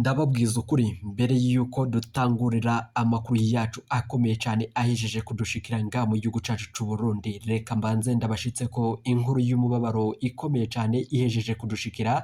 Ndababwiza ukuri mbere yuko dutangurira amakuru yacu akomeye cyane ahejeje kudushikira nga mu gihugu cacu c'u Burundi, reka mbanze ndabashitseko inkuru y'umubabaro ikomeye cyane ihejeje kudushikira.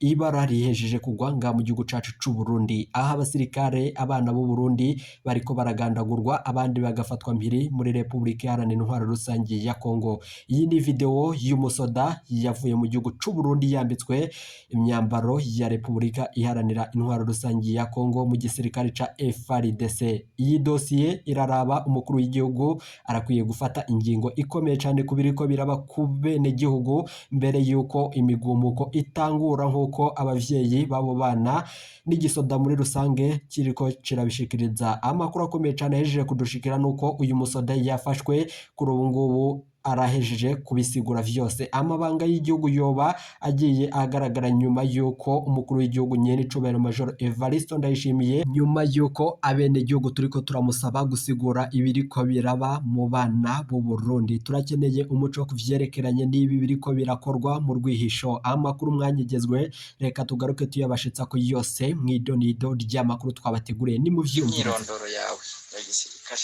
Ibara rihejeje kugwa nga mu gihugu cacu c'u Burundi, aho abasirikare abana b'u Burundi bariko baragandagurwa abandi bagafatwa mpiri muri Republika Iharanira Intwaro Rusangi ya Kongo. Iyi ni video y'umusoda yavuye mu gihugu c'u Burundi yambitswe imyambaro ya Republika Iharanira Intwaro Rusangi ya Kongo mu gisirikare ca FARDC. Iyi dosiye iraraba umukuru w'igihugu arakwiye gufata ingingo ikomeye cyane ku biriko biraba ku benegihugu mbere yuko imigumuko itangura nk'uko abavyeyi b'abo bana n'igisoda muri rusange kiriko kirabishikiriza. Amakuru akomeye cyane ahejeje kudushikira nuko uyu musoda yafashwe kuri ubu ngubu arahejeje kubisigura vyose. Amabanga y'igihugu yoba agiye agaragara nyuma yuko umukuru w'igihugu nyene icubahiro Major Evariste Ndayishimiye, nyuma yuko abenegihugu turiko turamusaba gusigura ibiriko biraba mu bana b'u Burundi. Turakeneye umuco ku vyerekeranye n'ibi biriko birakorwa mu rwihisho. Amakuru mwanyegezwe reka tugaruke tuyabashitsa ko yose mw'idonido ry'amakuru twabateguriye ni mu vyumvirize. Imyirondoro yawe ya gisirikare?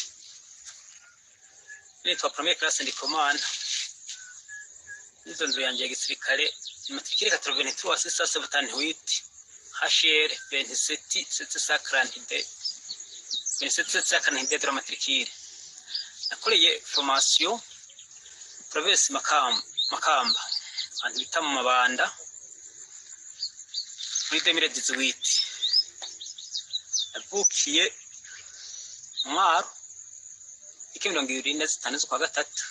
Nitwa Premier Classe Ndikumana. N'izo nzu yanjye ya gisirikare matricule 83 678 HR 27 742, 27 742 de la matricule. Nakoreye formation province Makamba, Makamba ahantu bita mu Mabanda muri 2018. Navukiye mu Mwaro iki 25 z'ukwa gatatu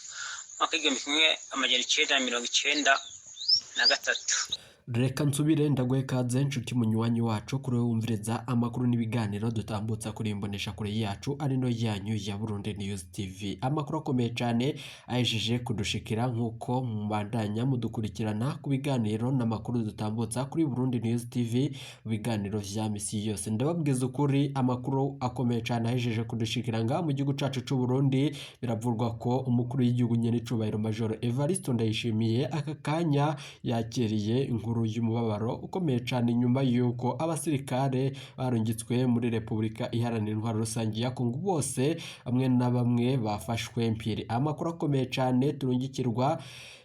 umwaka w'1993. Reka nsubire ndaguhe kaze nshuti munywanyi wacu kuri wowe wumviriza amakuru n'ibiganiro dutambutsa kuri imbonesha kure yacu ari no yanyu ya Burundi News TV. Amakuru akomeye cyane ahejeje kudushikira nk'uko mubandanya mudukurikirana ku biganiro n'amakuru dutambutsa kuri Burundi News TV mu biganiro vya misi yose. Ndababwiza ukuri amakuru akomeye cyane ahejeje kudushikira ngaha mu gihugu cacu c'u Burundi, biravurwa ko umukuru w'igihugu nyene icubahiro Major Evariste Ndayishimiye aka kanya yakiriye inkuru y'umubabaro ukomeye cyane nyuma y'uko abasirikare barungitswe muri Repubulika Iharanira Intwaro Rusange ya Kongo bose bamwe na bamwe bafashwe mpiri. Amakuru akomeye cyane turungikirwa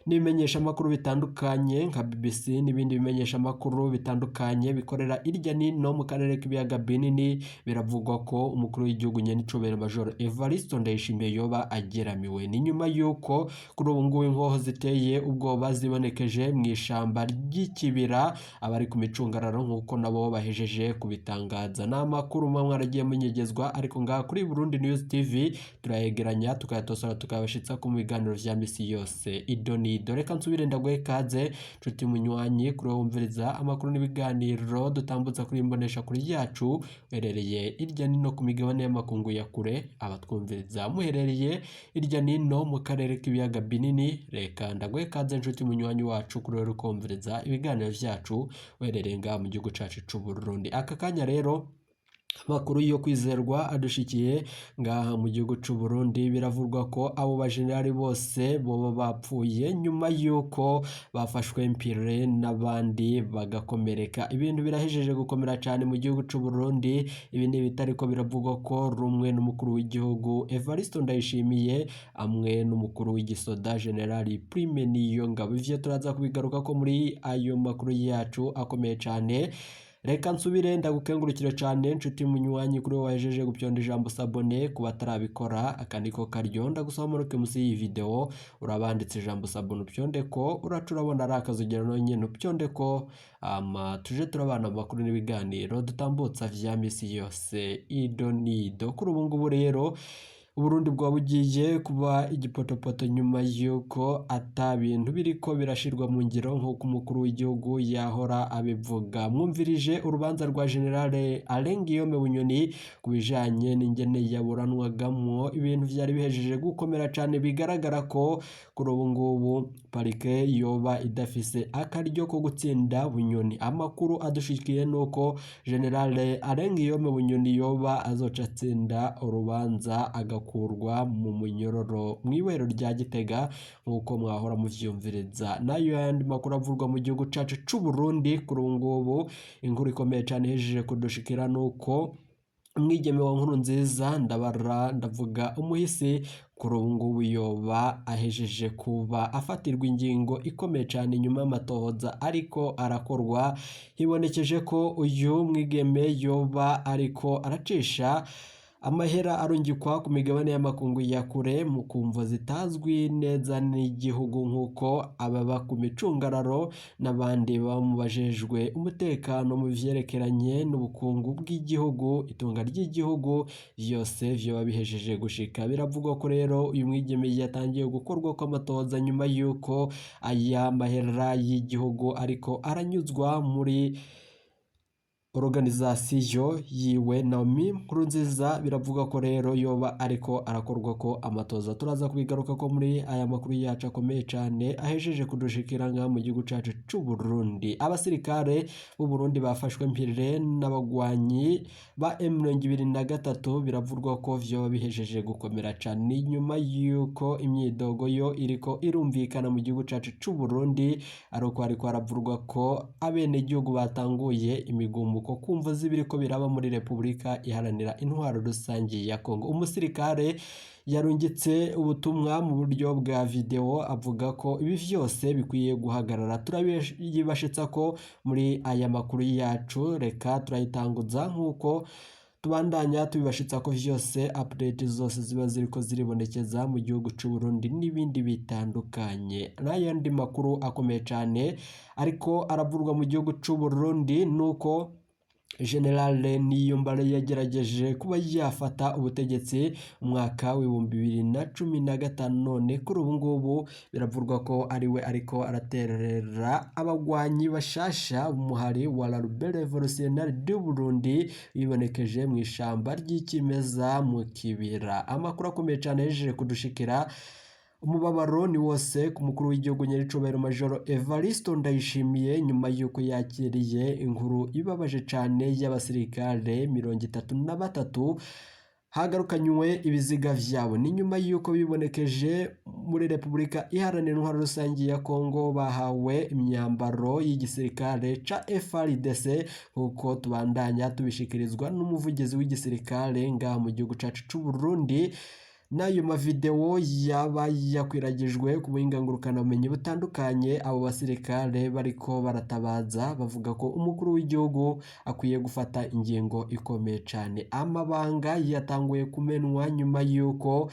n'ibimenyeshamakuru bitandukanye nka BBC n'ibindi bimenyeshamakuru bitandukanye bikorera irya nino mu karere k'ibiyaga binini, biravugwa ko umukuru w'igihugu nyene icubahiro Major Evariste Ndayishimiye yoba ageramiwe. Ni nyuma y'uko kuri ubu ngubu inkoho ziteye ubwoba zibonekeje mu ishamba ry'ikibira abari ku micungararo nk'uko nabo bahejeje kubitangaza. Ni amakuru muba mwaragiye munyegezwa, ariko ngaha kuri Burundi News TV turayegeranya tukayatosora tukayabashitsa ku biganiro vya misi yose idoni. Reka nsubire ndaguhe kaze nshuti munywanyi kuri wowe wumviriza amakuru n'ibiganiro dutambutsa kuri imbonesha kuri yacu uherereye irya nino ku migabane y'amakungu ya kure, abatwumviriza muherereye irya nino mu karere k'ibiyaga binini, reka ndaguhe kaze nshuti munywanyi wacu kuri wowe ukumviriza ibiganiro vyacu uherereye ngaha mu gihugu cacu c'u Burundi. Aka kanya rero amakuru yo kwizerwa adushikiye ngaha mu gihugu c'u Burundi, biravurwa ko abo bajenerali bose boba bapfuye nyuma y'uko bafashwe mpire n'abandi bagakomereka. Ibintu birahejeje gukomera cyane mu gihugu c'u Burundi. Ibi ni ibitariko biravugwa ko rumwe n'umukuru w'igihugu Evariste Ndayishimiye amwe n'umukuru w'igisoda General Prime Niyongabo. Ivyo turaza kubigaruka ko muri ayo makuru yacu akomeye cyane. Reka nsubire ndagukengurukire cyane nshuti munywanyi kuri wowe wahejeje gupyonda ijambo s'abonner. Ku batarabikora akandiko karyo ndagusaba muruke munsi y'iyi video urabanditse ijambo s'abonner, upyonde ko uraca urabona ari akazogera nawe nyene upyonde ko ama tuje turabana amakuru n'ibiganiro dutambutsa vya misi yose idonido. Kuri ubu ngubu rero Uburundi bwaba bugiye kuba igipotopoto nyuma y'uko ata bintu biriko birashirwa mu ngiro nk'uko umukuru w'igihugu yahora abivuga. Mwumvirije urubanza rwa General Alain Guillaume Bunyoni ku bijanye n'ingene yaburanwagamwo, ibintu vyari bihejeje gukomera cane, bigaragara ko kuri ubu ngubu parike yoba idafise akaryo ko gutsinda Bunyoni. Amakuru adushikiye nuko General Alain Guillaume Bunyoni yoba azoca atsinda urubanza agakurwa gukurwa mu munyororo mw'ibohero rya Gitega nk'uko mwahora muvyumviriza. Nayo yandi makuru avurwa mu gihugu cacu c'u Burundi kuri ubu ngubu, inkuru ikomeye cane ihejeje kudushikira nuko umwigeme wa Nkurunziza, ndabara ndavuga umuhisi, kuri ubu ngubu yoba ahejeje kuba afatirwa ingingo ikomeye cane nyuma y'amatohoza ariko arakorwa. Hibonekeje ko uyu mwigeme yoba ariko aracisha amahera arungikwa ku migabane y'amakungu ya kure mu kumvo zitazwi neza n'igihugu, nk'uko ababa ku micungararo n'abandi bamubajejwe umutekano mu vyerekeranye n'ubukungu bw'igihugu, itunga ry'igihugu, vyose vyoba bihejeje gushika. Biravugwa ko rero uyu mwigeme yatangiye gukorwa kw'amatohoza nyuma y'uko aya mahera y'igihugu ariko aranyuzwa muri organizasiyo yiwe Naomi Nkurunziza. Biravuga ko rero yoba ariko arakorwa ko amatoza. Turaza kubigaruka ko muri aya makuru yacu akomeye cane ahejeje kudushikira ngaha mu gihugu cacu c'u Burundi. Abasirikare b'u Burundi bafashwe mpirire n'abagwanyi ba M23, biravurwa ko vyoba bihejeje gukomera cane nyuma y'uko imyidogo yo iriko irumvikana mu gihugu cacu c'u Burundi, ariko hariko haravurwa ko abenegihugu batanguye imigumuko kumva z'ibiriko biraba muri Repubulika Iharanira Intwaro Rusange ya Kongo. Umusirikare yarungitse ubutumwa mu buryo bwa video avuga ko ibi vyose bikwiye guhagarara. Turabibashitsa ko muri aya makuru yacu, reka turayitanguza nk'uko tubandanya tubibashitsa ko vyose update zose ziba ziriko ziribonekeza mu gihugu c'u Burundi n'ibindi bitandukanye. N'ayandi makuru akomeye cane ariko aravurwa mu gihugu c'u Burundi nuko General Niyombare yagerageje kuba yafata ubutegetsi umwaka w'2015, none kuri ubu ngubu biravurwa ko ariwe ariko araterera abagwanyi bashasha umuhari wa la Rebelle Revolutionnaire du Burundi bibonekeje mu ishamba ry'ikimeza mu kibira. Amakuru akomeye cane yahejeje kudushikira. Umubabaro ni wose ku mukuru w'igihugu nyiricubahiro Majoro Evaristo Ndayishimiye nyuma y'uko yakiriye inkuru ibabaje cane y'abasirikare 33 hagarukanywe ibiziga vyabo. Ni nyuma y'uko bibonekeje muri Repubulika Iharanira Intwaro Rusange ya Kongo bahawe imyambaro y'igisirikare ca FARDC, nk'uko tubandanya tubishikirizwa n'umuvugizi w'igisirikare ngaha mu gihugu cacu c'u Burundi. N'ayo mavideo yaba yakwiragijwe ku buhinga ngurukanabumenyi butandukanye, abo basirikare bariko baratabaza bavuga ko umukuru w'igihugu akwiye gufata ingingo ikomeye cane. Amabanga yatanguye kumenwa nyuma y'uko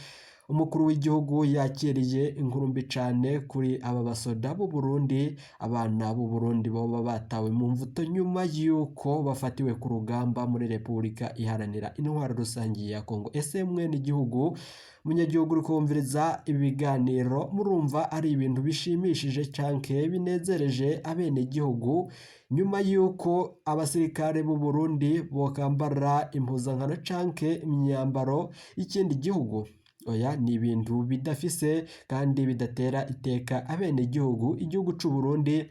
umukuru w'igihugu yakiriye inkuru mbi cane kuri aba basoda b'u Burundi. Abana b'u Burundi boba batawe mu mvuto nyuma y'uko bafatiwe ku rugamba muri Repubulika Iharanira Intwaro Rusange ya Kongo. Ese mwene igihugu, munyagihugu uri kumviriza ibiganiro, murumva ari ibintu bishimishije canke binezereje abenegihugu nyuma y'uko abasirikare b'u Burundi bokambara impuzankano canke imyambaro y'ikindi gihugu? Oya, ni ibintu bidafise kandi bidatera iteka abenegihugu. Igihugu c'u Burundi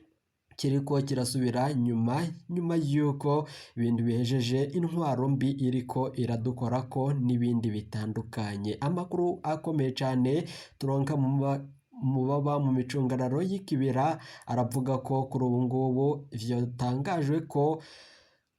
kiriko kirasubira nyuma nyuma y'uko ibintu bihejeje intwaro mbi iriko iradukorako n'ibindi bitandukanye. Amakuru akomeye cane turonka mu baba mu micungararo y'ikibira aravuga ko kuri ubu ngubu vyotangajwe ko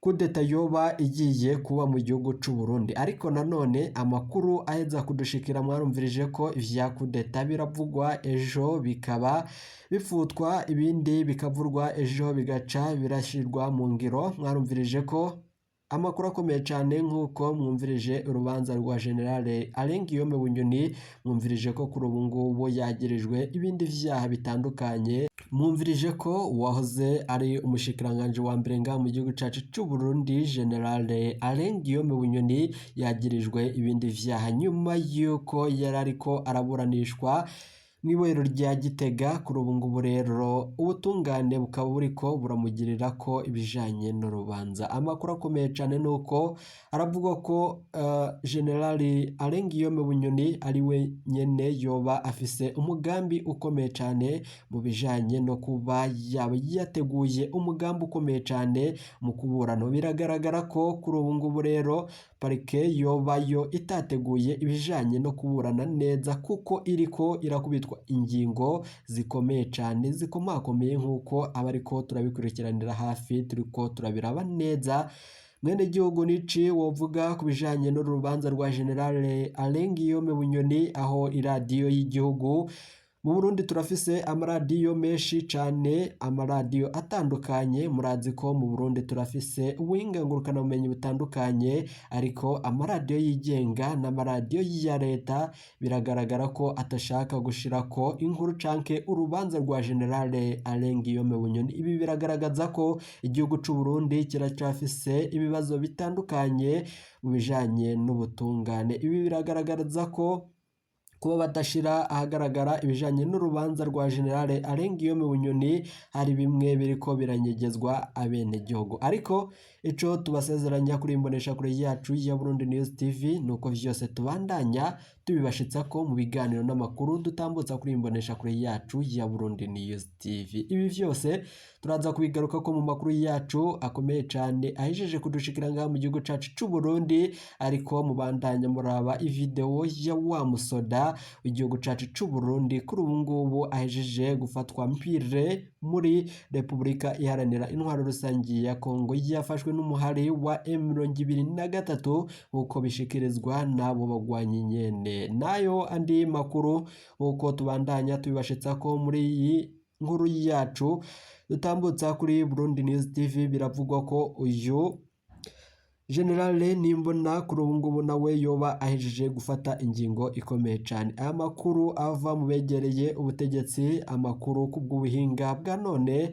kudeta yoba igiye kuba mu gihugu c'u Burundi. Ariko nanone amakuru aheza kudushikira, mwarumvirije ko ivya kudeta biravugwa ejo bikaba bifutwa, ibindi bikavurwa ejo bigaca birashirwa mu ngiro. Mwarumvirije ko amakuru akomeye cane nk'uko mwumvirije urubanza rwa General Alain Guillaume Bunyoni, mwumvirije ko kuri ubu ngubu yagirijwe ibindi vyaha bitandukanye, mwumvirije ko uwahoze ari umushikiranganji wa mbere ngaha mu gihugu cacu c'u Burundi General Alain Guillaume Bunyoni yagirijwe ibindi vyaha nyuma y'uko yari ariko araburanishwa. Mw'ibohero rya Gitega. Kuri ubu ngubu rero ubutungane bukaba buriko buramugirira ko ibijanye n'urubanza. Amakuru akomeye cane nuko aravugwa ko Generali Alain Guillaume Bunyoni ari we nyene yoba afise umugambi ukomeye cane mu bijanye no kuba yaba yateguye umugambi ukomeye cane mu kuburana. Biragaragara ko kuri ubu ngubu rero parike yoba yo itateguye ibijanye no kuburana neza, kuko iriko irakubitwa ingingo zikomeye cane zikomakomeye, nk'uko abariko turabikurikiranira hafi turiko turabiraba neza. Mwene gihugu, nici wovuga ku bijanye n'urubanza rwa General Alain Guillaume Bunyoni, aho iradiyo y'igihugu mu Burundi, turafise amaradiyo menshi cane, amaradiyo atandukanye. Murazi ko mu Burundi turafise ubuhinga ngurukanabumenyi butandukanye, ariko amaradiyo yigenga n'amaradiyo ya leta biragaragara ko atashaka gushirako inkuru canke urubanza rwa General Alain Guillaume Bunyoni. Ibi biragaragaza ko igihugu c'u Burundi kiracafise ibibazo bitandukanye mu bijanye n'ubutungane. Ibi biragaragaza ko kuba badashira ahagaragara ibijanye n'urubanza rwa General Alain Guillaume Bunyoni hari bimwe biriko biranyegezwa abenegihugu. Ariko ico tubasezeranya kuri imbonesha kure yacu ya Burundi News TV nuko vyose tubandanya tubibashitsa ko mu biganiro n'amakuru dutambutsa kuri imbonesha kure yacu ya Burundi News TV. Ibi vyose turaza kubigaruka ko mu makuru yacu akomeye cane ahejeje kudushikira ngaha mu gihugu cacu c'u Burundi. Ariko mubandanya muraba ivideo ya wa musoda w'igihugu cacu c'u Burundi kuri ubu ngubu ahejeje gufatwa mpire muri Repubulika Iharanira Intwaro Rusangi ya Kongo, yafashwe n'umuhari wa M23 nk'uko bishikirizwa n'abo bagwanyi nyene. Nayo andi makuru, nk'uko tubandanya tubibashitsa ko muri iyi nkuru yacu dutambutsa kuri Burundi News TV, biravugwa ko uyu Generale Nimbona kuri ubu ngubu nawe yoba ahejeje gufata ingingo ikomeye cane. Aya makuru ava mu begereye ubutegetsi, amakuru ku bw'ubuhinga bwa none,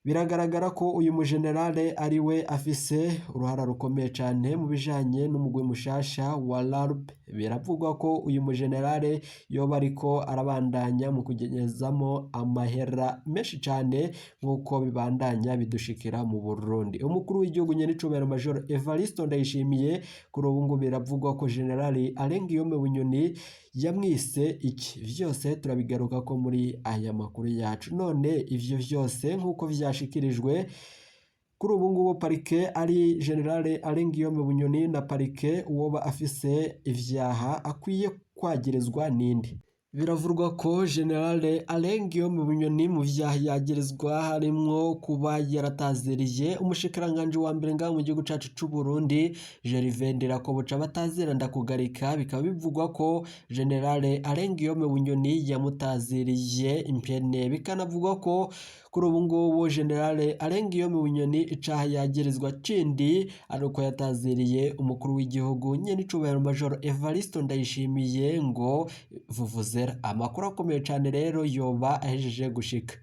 biragaragara ko uyu mugenerale ari we afise uruhara rukomeye cane mu bijanye n'umugwi mushasha wa LARP. Biravugwa ko uyu mugenerale yoba ariko arabandanya mu kugezamo amahera menshi cane, nk'uko bibandanya bidushikira mu Burundi. Umukuru w'igihugu nyenicubahiro Major Evariste Ndayishimiye, kuri ubu ngubu biravugwa ko General Alain Guillaume Bunyoni yamwise iki. Vyose turabigaruka ko muri aya makuru yacu. None ivyo vyose nk'uko vyashikirijwe, kuri ubu ngubu parike ari General Alain Guillaume Bunyoni na parike uwoba afise ivyaha akwiye kwagirizwa ninde? Biravurwa ko General Alain Guillaume Bunyoni mu vyaha yagirizwa harimwo kuba yarataziriye umushikiranganji wa mbere ngaha mu gihugu cacu c'u Burundi, Gervais Ndirakobuca, batazira ndakugarika. Bikaba bivugwa ko General Alain Guillaume Bunyoni yamutaziriye impene. Bikanavugwa ko kuri ubu ngubu General Alain Guillaume Bunyoni icaha yagirizwa kindi ari uko yataziriye umukuru w'igihugu nyenicubahiro Major Evariste Ndayishimiye ngo vuvuzela. Amakuru akomeye cane rero yoba ahejeje gushika.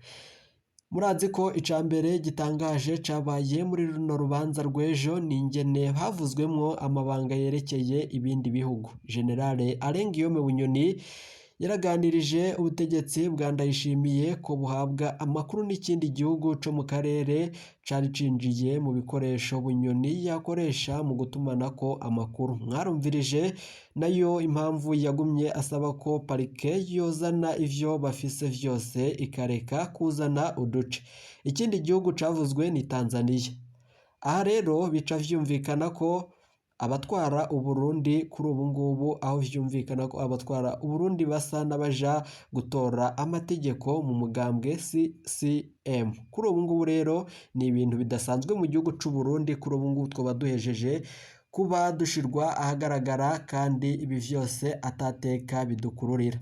Murazi ko ica mbere gitangaje cabaye muri runo rubanza rw'ejo ni ingene havuzwemwo amabanga yerekeye ibindi bihugu. General Alain Guillaume Bunyoni yaraganirije ubutegetsi bwa Ndayishimiye ko buhabwa amakuru n'ikindi gihugu co mu karere cari cinjiye mu bikoresho Bunyoni yakoresha mu gutumanako amakuru. Mwarumvirije nayo impamvu yagumye asaba ko parike yozana ivyo bafise vyose, ikareka kuzana uduce. Ikindi gihugu cavuzwe ni Tanzania. Aha rero bica vyumvikana ko abatwara Uburundi kuri ubu ngubu, aho vyumvikana ko abatwara Uburundi basa n'abaja gutora amategeko mu mugambwe CCM. Kuri ubu ngubu rero ni ibintu bidasanzwe mu gihugu c'u Burundi. Kuri ubu ngubu twoba duhejeje kuba dushirwa ahagaragara, kandi ibi vyose atateka bidukururira.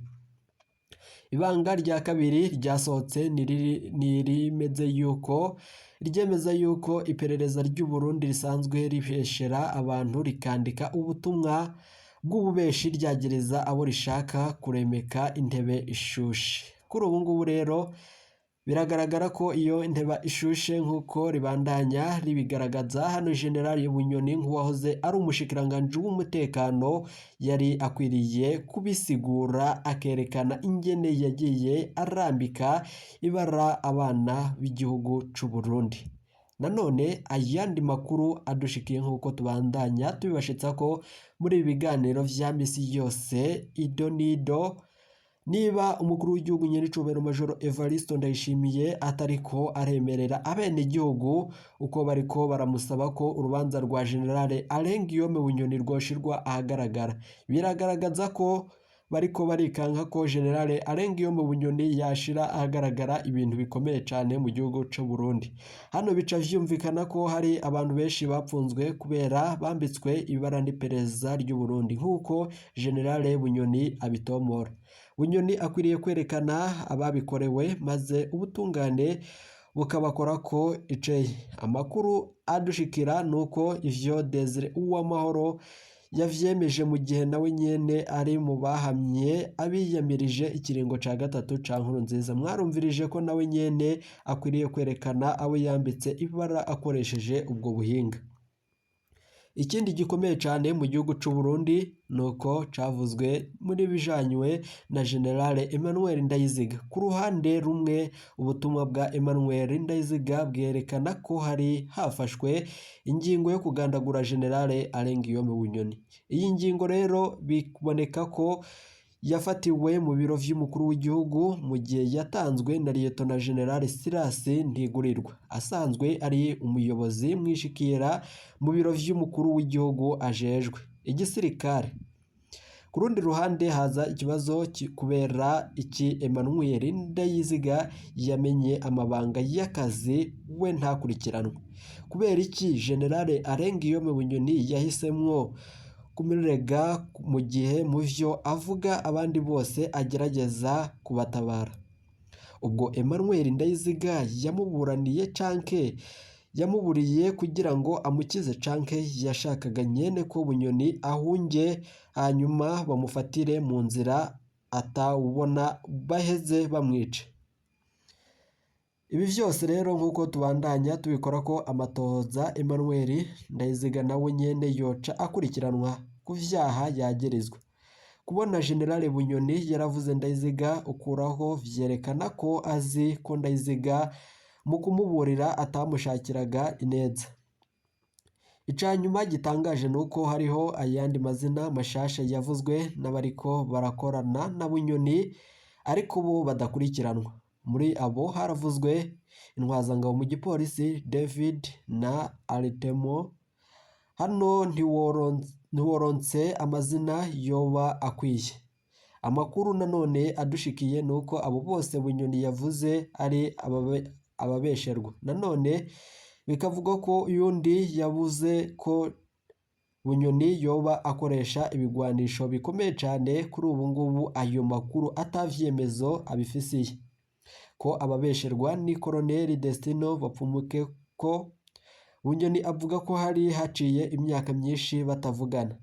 Ibanga rya kabiri ryasohotse ni rimeze yuko ryemeza yuko iperereza ry'u Burundi risanzwe ribeshera abantu, rikandika ubutumwa bw'ububeshi ryagereza abo rishaka kuremeka intebe ishushe. Kuri ubu ngubu rero Biragaragara ko iyo inteba ishushe nk'uko ribandanya ribigaragaza. Hano General Bunyoni nk'uwahoze ari umushikiranganji w'umutekano yari akwiriye kubisigura, akerekana ingene yagiye arambika ibara abana b'igihugu c'u Burundi. Nanone ayandi makuru adushikiye nk'uko tubandanya tubibashitsa ko muri ibi biganiro vya misi yose ido nido, niba umukuru w'igihugu nyenicubahiro Majoro Evaristo Ndayishimiye atariko aremerera abenegihugu uko bariko baramusaba ko urubanza rwa General Alain Guillaume Bunyoni rwoshirwa ahagaragara, biragaragaza ko bariko barikanka ko General Alain Guillaume Bunyoni yashira ahagaragara ibintu bikomeye cane mu gihugu c'u Burundi. Hano bica vyumvikana ko hari abantu benshi bapfunzwe kubera bambitswe ibara n'iperereza ry'u Burundi nk'uko General Bunyoni abitomora. Bunyoni akwiriye kwerekana ababikorewe maze ubutungane bukabakora ko iceye. Amakuru adushikira nuko ivyo Desire Uwamahoro yavyemeje mu gihe nawe nyene ari mu bahamye abiyamirije ikiringo ca gatatu ca Nkurunziza. Mwarumvirije ko nawe nyene akwiriye kwerekana abo yambitse ibara akoresheje ubwo buhinga. Ikindi gikomeye cane mu gihugu c'u Burundi nuko cavuzwe muri bijanywe na General Emmanuel Ndayiziga. Ku ruhande rumwe ubutumwa bwa Emmanuel Ndayiziga bwerekana ko hari hafashwe ingingo yo kugandagura General Alain Guillaume Bunyoni. Iyi ngingo rero biboneka ko yafatiwe mu biro vy'umukuru w'igihugu mu gihe yatanzwe na Liyetona General Silas Ntigurirwa, asanzwe ari umuyobozi mwishikira mu biro vy'umukuru w'igihugu ajejwe igisirikare. Ku rundi ruhande haza ikibazo kubera iki Emmanuel Ndayiziga yamenye amabanga y'akazi we ntakurikiranwe. Kubera iki General Alain Guillaume Bunyoni yahisemwo kumurega mu gihe mu vyo avuga abandi bose agerageza kubatabara? Ubwo Emmanuel Ndayiziga yamuburaniye canke yamuburiye kugira ngo amukize, canke yashakaga nyene ko Bunyoni ahunge hanyuma bamufatire mu nzira atawubona baheze bamwice. Ibi vyose rero nk'uko tubandanya tubikora ko amatohoza, Emmanuel Ndayiziga nawe nyene yoca akurikiranwa ku vyaha yagerezwa. Kubona General Bunyoni yaravuze Ndayiziga ukuraho vyerekana ko azi ko Ndayiziga mu kumuburira atamushakiraga ineza. Icanyuma gitangaje nuko hariho ayandi mazina mashasha yavuzwe n'abariko barakorana na Bunyoni ariko bo badakurikiranwa. Muri abo haravuzwe intwazangabo mu gipolisi David na Aritemo. Hano ntiworonse amazina yoba akwiye. Amakuru nanone adushikiye nuko abo bose Bunyoni yavuze ari ababesherwa. Nanone bikavugwa ko uyundi yabuze ko Bunyoni yoba akoresha ibigwanisho bikomeye cane. Kuri ubu ngubu ayo makuru atavyemezo abifisiye. Ko ababesherwa ni Colonel Destino Bapfumuke, ko Bunyoni avuga ko hari haciye imyaka myinshi batavugana.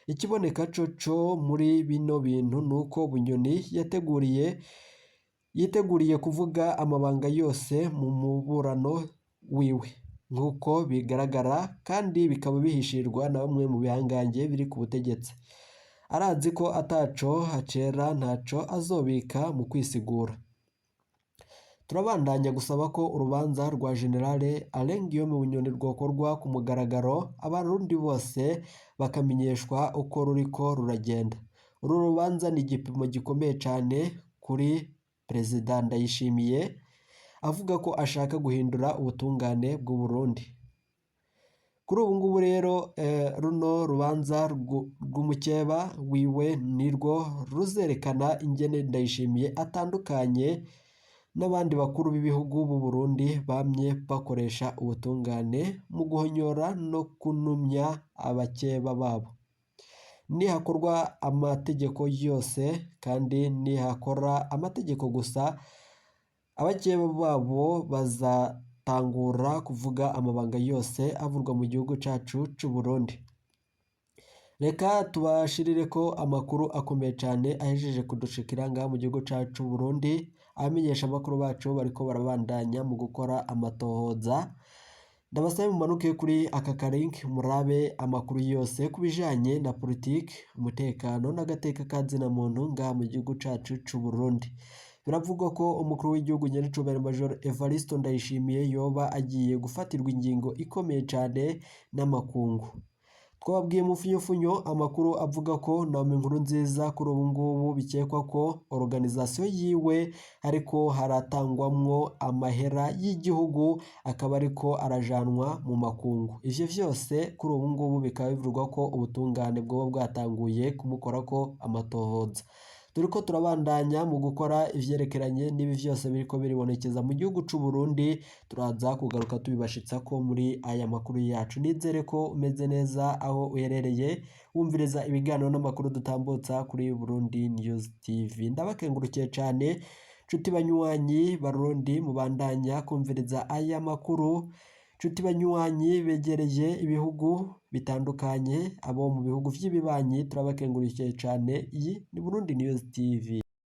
Ikiboneka coco muri bino bintu nuko Bunyoni yiteguriye kuvuga amabanga yose mu muburano wiwe, nk'uko bigaragara kandi bikaba bihishirwa na bamwe mu bihangange biri ku butegetsi. Arazi ko ataco hacera ntaco azobika mu kwisigura. Turabandanya gusaba ko urubanza rwa General Alain Guillaume Bunyoni rwokorwa ku mugaragaro, abarundi bose bakamenyeshwa uko ruriko ruragenda. Uru rubanza ni igipimo gikomeye cane kuri Perezida Ndayishimiye avuga ko ashaka guhindura ubutungane bw'u Burundi. Kuri ubu ngubu rero runo rubanza rw'umukeba wiwe nirwo ruzerekana ingene Ndayishimiye atandukanye n'abandi bakuru b'ibihugu b'u Burundi bamye bakoresha ubutungane mu guhonyora no kunumya abakeba babo. Nihakorwa amategeko yose kandi nihakora amategeko gusa, abakeba babo bazatangura kuvuga amabanga yose avurwa mu gihugu cacu c'u Burundi. Reka tubashirire ko amakuru akomeye cane ahejeje kudushikira ngaha mu gihugu cacu c'u Burundi. Abamenyeshamakuru bacu bariko barabandanya mu gukora amatohoza. Ndabasabe mumanuke kuri aka kalink murabe amakuru yose ku bijanye na politike, umutekano n'agateka ka zina muntu ngaha mu gihugu cacu c'u Burundi. Biravugwa ko umukuru w'igihugu nyenicubahiro Major Evariste Ndayishimiye yoba agiye gufatirwa ingingo ikomeye cane n'amakungu. Twababwiye mu funyofunyo amakuru avuga ko Naomi Nkurunziza kuri ubu ngubu bikekwa ko organisation yiwe ariko haratangwamwo amahera y'igihugu akaba ariko arajanwa mu makungu. Ivyo vyose kuri ubu ngubu bikaba bivugwa ko ubutungane bwoba bwatanguye kumukorako amatohoza. Turiko turabandanya mu gukora ivyerekeranye n'ibi vyose biriko biribonekeza mu gihugu c'u Burundi, turaza kugaruka tubibashitsako muri aya makuru yacu. Nizere ko umeze neza aho uherereye, wumviriza ibiganiro n'amakuru dutambutsa kuri Burundi News TV. Ndabakengurukiye cane nshuti banywanyi Barundi mubandanya kumviriza aya makuru, nshuti banywanyi begereye ibihugu bitandukanye, abo mu bihugu vy'ibibanyi turabakengurukiye cane. Iyi ni Burundi News TV.